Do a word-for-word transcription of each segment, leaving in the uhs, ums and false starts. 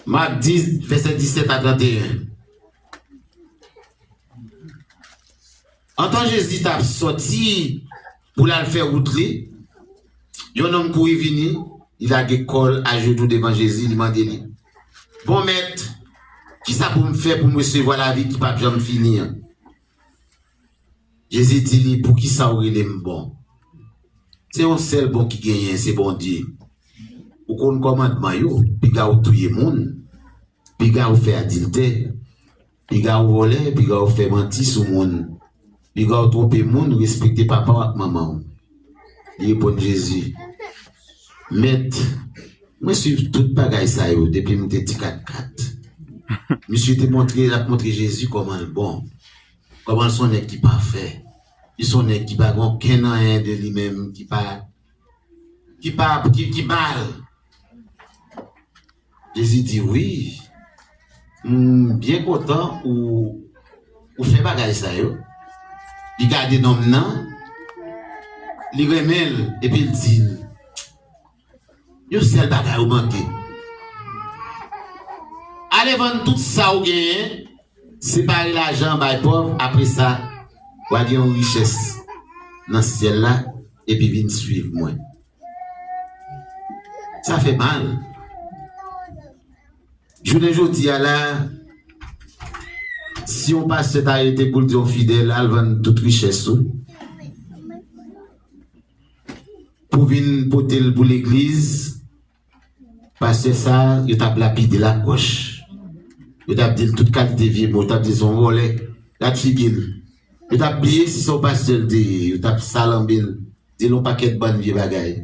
Mak dis, vèsè disèt a trannteyen. Antan Jezi t ap sòti pou l al fè wout li, yon nonm kouri vini, li lage kò l ajenou devan Jezi, li mande li, "Bon Mèt, kisa pou m fè pou m resevwa lavi ki p ap janm fini an?" Jezi di li, "Poukisa w rele m bon? Se yon sèl bon ki genyen, se Bondye. Ou konn kòmandman yo, piga w touye moun, piga w fè adiltè, piga w vòlè, piga w fè manti sou moun, piga w twonpe moun, respekte papa w ak manman w." Li reponn Jezi, "Mèt, mwen swiv tout bagay sa yo depi m te ti katkat." Misye te montre, l ap montre Jezi kòman l bon, kòman l se yon nèg ki pafè. Li se yon nèg ki pa gen okenn anyen de li menm ki pa, ki pa, ki, ki mal. Jezi di, "Wi, m byen kontan ou, ou fè bagay sa yo." Li gade nonm nan, li renmen l, epi l di l, "Yon sèl bagay ou manke. Ale vann tout sa ou genyen, separe lajan bay pòv, apre sa, w a gen yon richès nan syèl la, epi vin swiv mwen." Sa fè mal. Jounen jodi a la, si yon pastè ta rete pou l di yon fidèl, "Al vann tout richès ou pou vin pote l pou legliz," pastè sa, yo t ap lapide l ak wòch. Yo t ap di l tout kalite vye mo, yo t ap di l se yon vòlè, gad figi l. Yo t ap bliye si se yon pastè l te ye, yo t ap salanbe l, di l yon pakèt bann vye bagay.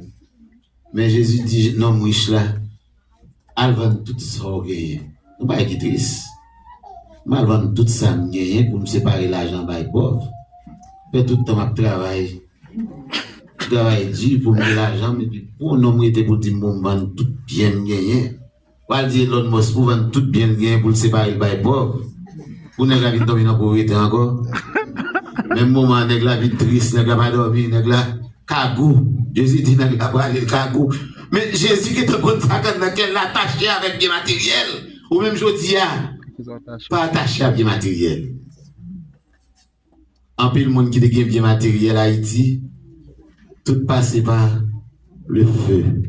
Men Jezi di nonm rich la, "Al vann tout sa w genyen." Yon bagay ki tris. "M al vann tout sa m genyen pou m separe lajan bay pòv. Fè tout tan m ap travay. M travay di pou m gen lajan m, epi pou yon nonm rete pou di m pou m vann tout byen m genyen." W al di Elon Musk pou vann tout byen l genyen pou l separe l bay pòv. Pou nèg la vin tonbe nan povrete ankò. Menm moman an, nèg la vin tris, nèg la pa dòmi, nèg la kagou. Jezi di nèg la prale, l kagou. Men Jezi gentan konn sa k anndan kè l, l atache avèk byen materyèl. Ou menm jodi a, pa atache a byen materyèl. Anpil moun ki te gen byen materyèl Ayiti, tout pase pa le feu.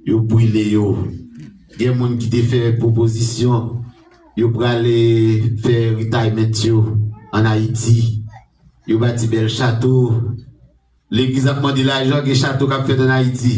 Yo brile yo. Gen moun ki te fè pwopozisyon, yo prale fè retirement yo ann Ayiti. Yo bati bèl chato. Legliz ap mande lajan, gen chato k ap fèt ann Ayiti.